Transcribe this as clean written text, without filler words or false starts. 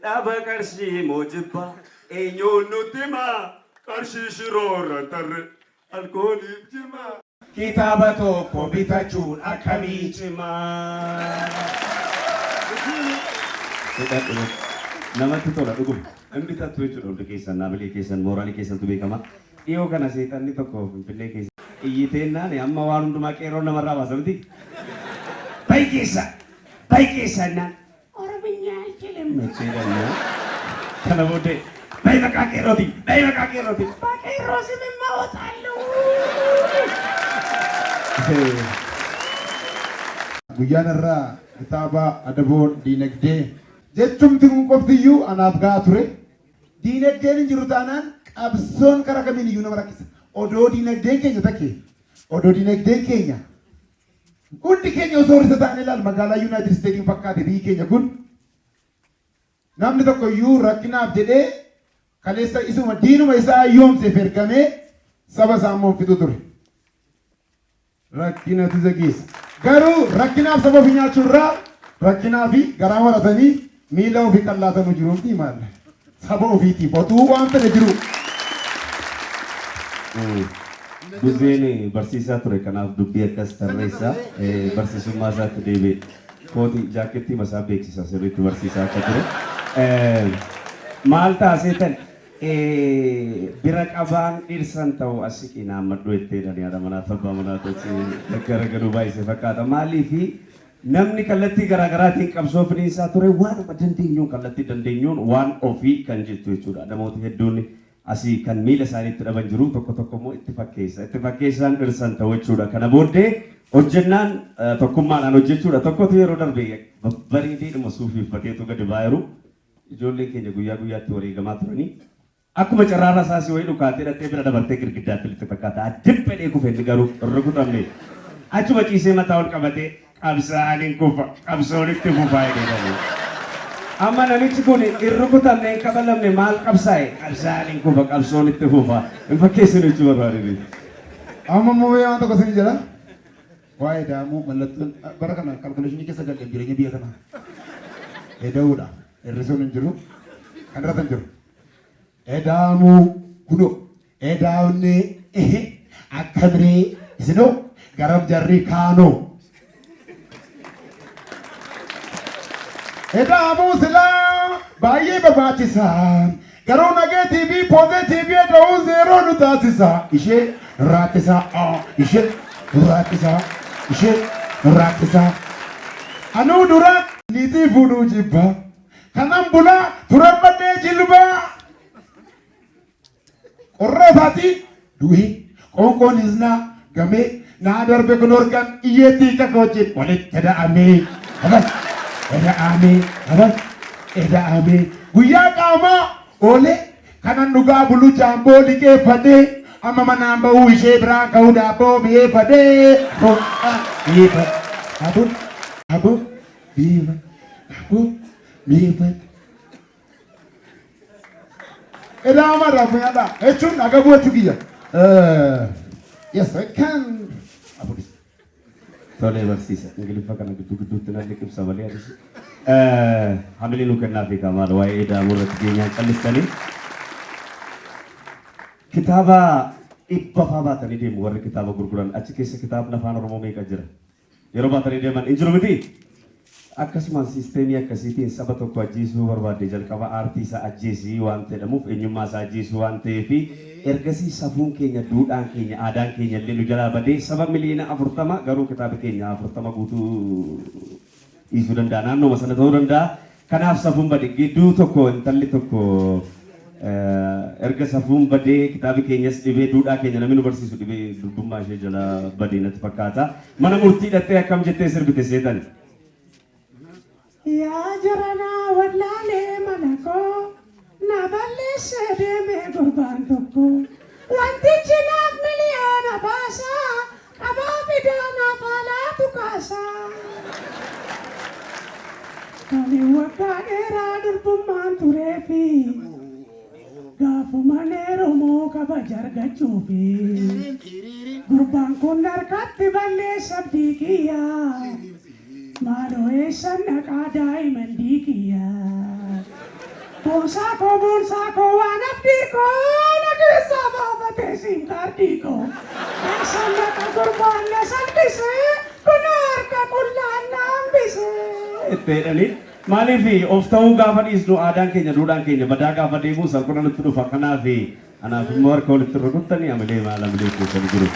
Dhaba qarshii moo jibba eenyuun nutti himaa qarshii shiroorra tarre alkooliif jimaa. Kitaaba tokko bitachuun akkamii cimaa. Namatti tola dhuguma. Hin bitattu jechuudha hundi keessan naamilee keessan mooraalii keessantu beekama. Dhiyoo kana seexanni tokko Finfinnee keessa iyyiteennaan amma waan hundumaa qeerroon namarraa baasa miti. Bayi keessa bayi keessa jennaan Oromiyaa alchilim jedhanii kana booddee bayi maqaa qeerrooti bayi maqaa qeerrooti በቄሮ ስምማ እወጣለሁ። Guyyaan irraa kitaaba adaboon diinagdee jechumti kun qoftiyyuu anaaf gahaa ture. Diinagdeen hin jiru taanaan qabsoon karaa kamiin iyyuu nama rakkisa. Odoo diinagdeen keenya takke odoo diinagdeen keenya hundi keenya osoo horisa taane ilaal magaalaa Yuunaayitid Isteetiin fakkaate biyyi keenya kun namni tokko iyyuu rakkinaaf jedhee kaleessa isuma diinuma isaa yoomseef ergamee saba isaa immoo fitu ture. Rakkinatu isa geessa. Garuu rakkinaaf saba ofii nyaachuu irraa rakkinaa fi garaa maratanii miila ofii qallaatanuu jiru miti maal saba ofiitiif otuu waan fedhe jiru. Buzeen barsiisaa ture kanaaf dubbii akkas tarreessa barsiisummaa isaatti deebi'e. Kooti jaakettii masaa beeksisa sirriitti barsiisaa akka ture. Maal taaseetan bira qabaan dhirsan ta'u asiqii naammadhu jetteedhaan yaada manaa abbaa manaa ta'utti garagaluu baay'isee fakkaata. Maaliifi namni kallattii garaagaraatiin qabsoo finiinsaa ture waanuma dandeenyuun kallattii dandeenyuun waan ofii kan jettu jechuudha. Namoota hedduun asii kan miila isaaniitti dhaban jiru tokko tokko immoo itti fakkeessa. Itti fakkeessaan dhirsan ta'u jechuudha. Kana booddee hojjennaan tokkummaadhaan hojjechuudha. Tokkotu yeroo darbe babbareedeedhuma suufii uffateetu gadi ba'aa ijoolleen keenya guyyaa guyyaatti wareegamaa turanii. Akkuma carraarra isaas wayii dhukaatee dhattee bira dabartee girgiddaatti litti fakkaata. Addibbe kufe inni garuu rukutamne. Achuma ciisee mataa ol qabatee qabsaa'aan hin kufa qabsoon itti fufaa jedhanii. Amma namichi kun hin rukutamne hin kabalamne maal qabsaa'e qabsaa'aan hin kufa qabsoon itti fufa. Hin fakkeessinu jechuu barbaadne. Amma immoo waan tokko isin jedha. Waa'ee daamuu mallattoon bara kana kalkuleeshinii keessa galee jireenya biyya kanaa. Eda'uudha. Hir'isuun hin jiru. Kan irratti hin jiru. Edaamuu kunoo edaamni akkamiree isinoo garam jarri kaanoo. Edaamuu silaa baay'ee barbaachisaa. Garuu negeetiivii poozitiivii eda'uu zeeroo nu taasisa. Ishee raakkisaa ishee raakkisaa ishee raakkisaa. Anuu dura niitii fuudhuu jibba. Kanan bulaa turan badhee jilbaa. Qorra isaatiin du'ee qoonqoonis naa gamee naa darbe kun organ iyyeettii kakoochiin walitti da'amee abas eda'amee abas eda'amee guyyaa qaamaa oolee kanan dhugaa bulu jaamboo liqeeffadhee amma manaan ba'uu ishee biraan ka'uu daabboo mi'eeffadhee mi'eeffadhe aboo aboo mi'eeffadhe aboo mi'eeffadhe. Eda'ama irraa nyaadhaa jechuun agabuu jechuu kiyya. Yes, I can. Afuris. Tolee barsiisa. Ingiliffa kana gidduu gidduutti nan liqimsa malee anis. Hamilee nu kennaa fi maal waa'ee ida'amuu irratti geenyaan callistanii. Kitaaba dhibba faa baatanii deemu warri kitaaba gurguran achi keessa kitaabni afaan Oromoo meeqa jira? Yeroo baatanii deeman hin jiru miti? Akkasumas siisteemii akkasiitiin saba tokko ajjeesuu barbaadde jalqaba aartii isaa ajjeesii waan jedhamuuf eenyummaa isaa ajjeesuu waan ta'eef ergasii safuun keenya duudhaan keenya aadaan keenya illee nu jalaa badee saba miliyoona 40 garuu kitaaba keenya 40 guutuu dhiisuu danda'a naannooma sana ta'uu danda'a. Kanaaf safuun bade gidduu tokko intalli tokko erga safuun badee kitaabi keenyas dhibee duudhaa keenya namni nu barsiisu dhibee durbummaa ishee jala badee natti fakkaata. Mana murtii dhattee akkam jettee sirbite seetan? Yaa jaranaa wallaalee mana koo na balleessee deeme gurbaan tokko. Wantichi naaf miliyoona baasaa qabaa fidaa naaf haalaatu kaasaa. Ani waggaa dheeraa durbummaan tureefi gaafuma heerumuu kabaja argachuufi gurbaan kun harkatti balleessa abdii kiyyaa. Maaloo eessan dhaqaa daa'iman diikiyyaa. Boonsaa koo, boonsaa koo, waan abdii koo na keessaa baafatee siim kaardii koo. Eessan dhaqa gurbaan na salphisee, kunoo harka qullaan na hambisee. Itti jedhanii maaliif of ta'uu gaafa dhiisnu aadaan keenya duudhaan keenya badaa gaafa deemu salphina nutti dhufa. Kanaaf anaaf immoo harka walitti rukuttanii amalee maal amalee keessan jiru.